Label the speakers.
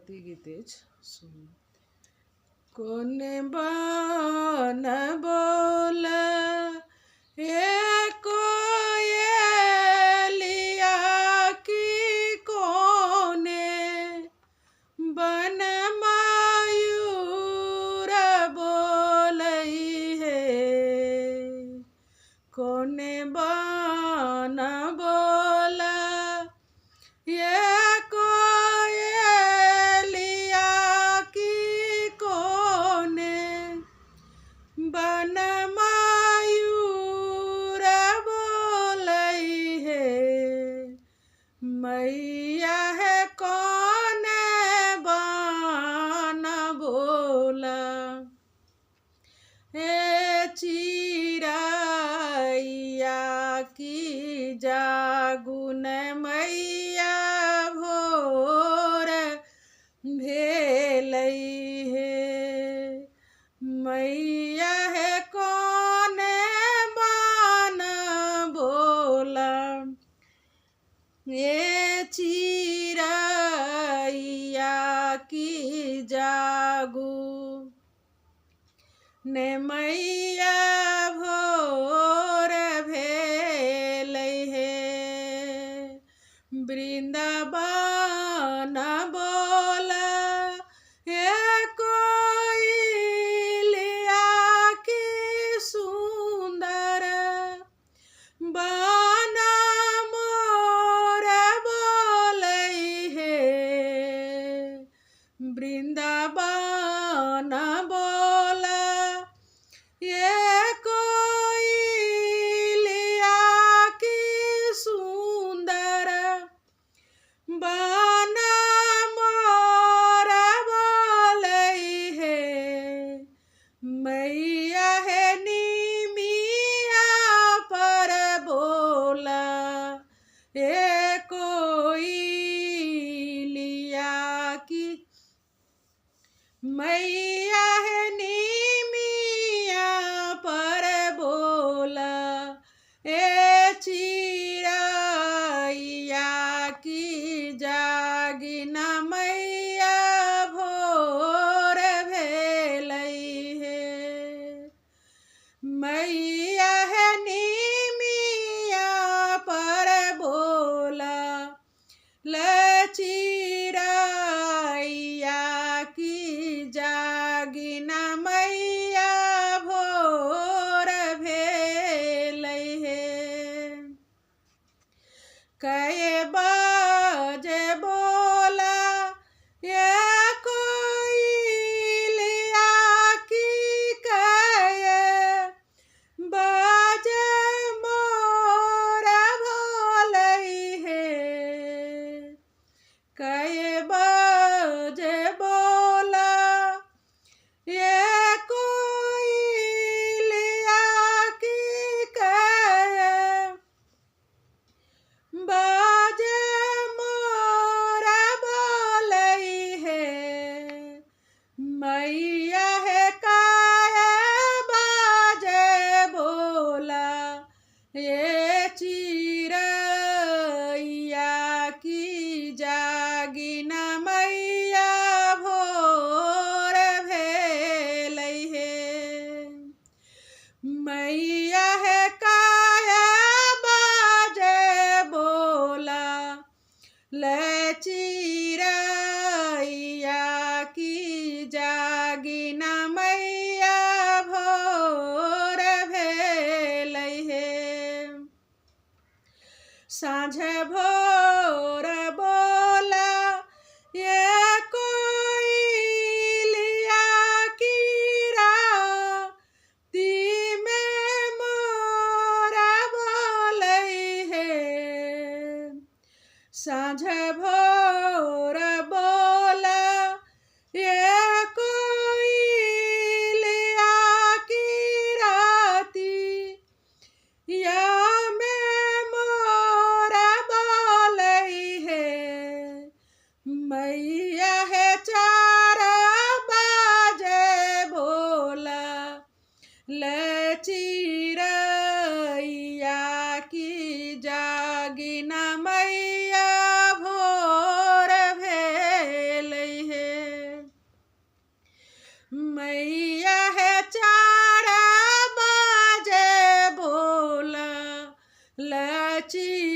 Speaker 1: विद्यापति गीत अछि, सुनू। कोने बन बोल हे कोयलिया की, कोने बन मयूर बोलई हे। कोने बन बोल ये कोयलिया की, कोने बन मयूर बोलई हे। मैया है कोने बन बोला हे चिरैया की, जागुन मैया भोर भेलै हे। मैया है कोने बन बोला ये चिरैया की, जागू ने मैया भोर भेलै हे। वृंदावन बोल हे कोयलिया की, सुंदर बन मोर बोलै हे। वृंदावन बोल ये कोयलिया की, सुंदर बन मोर बोलै हे। मैया है निमिया पर बोला हे कोयलिया की, मैया है निमिया पर बोला ए चिरैया की, जागिन मैया भोर भेलै हे। मैया है निमिया पर बोला चिरैया की, जागिन मैया भोर भेलै हे। कए बजे बोला ये कोयलिया की, कए बजे मोर बोलै हे। कए बजे बोला ये कोयलिया की, कए बजे मोर बोलै हे। मैया है कए बजे बोला ये चिरैया की, जागिन मैया भोर भेलै हे। मैया है कए बजे बोला ले चिरैया की, जागिन मैया भोर भेलै हे। साँझ भोर बोला ये कोयलिया की, राती में मोर बोलै हे। साँझ भोर बोला ये कोयलिया की, राती या में मोर बोलै चिड़ैया।